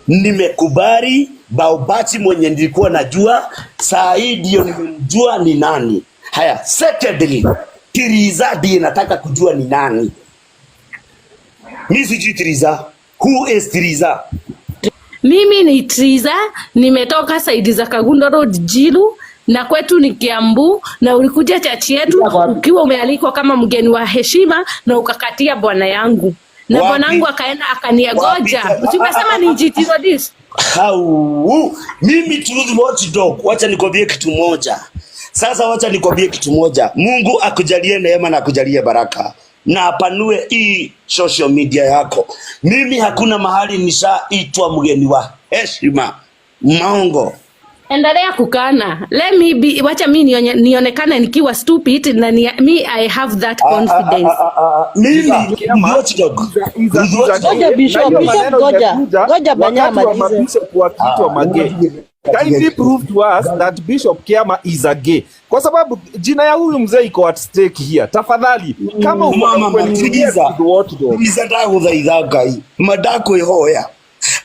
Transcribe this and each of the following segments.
Nimekubali Baubachi mwenye nilikuwa najua, saa hii ndio nimemjua ni nani. Haya, secondly, Tiriza ndiye nataka kujua ni nani. Mi sijui Tiriza. Who is Tiriza? Mimi ni Triza, nimetoka side za Kagundo Road Jilu, na kwetu ni Kiambu, na ulikuja church yetu ukiwa umealikwa kama mgeni wa heshima na ukakatia bwana yangu na Wapi? Bwana yangu akaenda akaniagoja. Wapi? Si umesema ni GT this? Hau, mimi Truth Watchdog, wacha nikwambie kitu moja. Sasa wacha nikwambie kitu moja. Mungu akujalie neema na akujalie baraka na apanue hii social media yako. Mimi hakuna mahali nishaitwa mgeni wa heshima. Maongo. Endelea kukana. Let me be, wacha mi nionekane nikiwa stupid na me I have that confidence. Mimi Watchdog. Truth Watchdog. Ngoja, Bishop, Bishop, ngoja. Ngoja Banya Wakati wa amalize. Mabishop wakiitwa magay. Kindly prove to us that Bishop Kiama is a gay. Kwa sababu jina ya huyu mzee iko at stake here. Tafadhali, kama uko na Mama ukweli, Matiriza, to the Watchdog. Tiriza, ndaguthaitha Ngai ma ndakwihoya.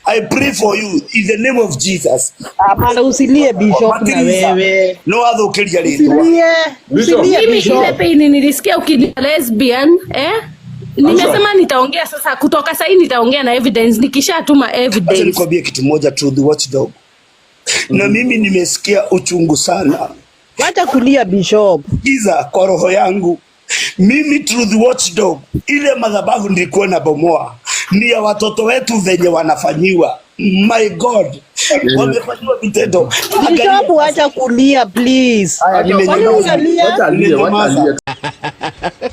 I pray for you in the name of Jesus. Hapana, usilie, Bishop, na Matiriza, wewe. no wathukiria ritwa. Usilie. Bishop. Usilie, Mimi ile Bishop. Pain nilisikia ukini lesbian, eh? Nimesema nitaongea sasa, kutoka sahii nitaongea na evidence nikishatuma Acha evidence. nikwambie kitu moja, Truth Watchdog. Na mimi nimesikia uchungu sana. Wacha kulia, Bishop. Giza kwa roho yangu. Mimi Truth Watchdog, ile madhabahu nilikuwa na bomoa ni ya watoto wetu venye wanafanyiwa. My God, wamefanyiwa vitendo. Angalia Bishop, wacha kulia, please. Haya, Kwani nimenyamaza. unalia? Wacha alie, wacha Nimenyamaza. Alie.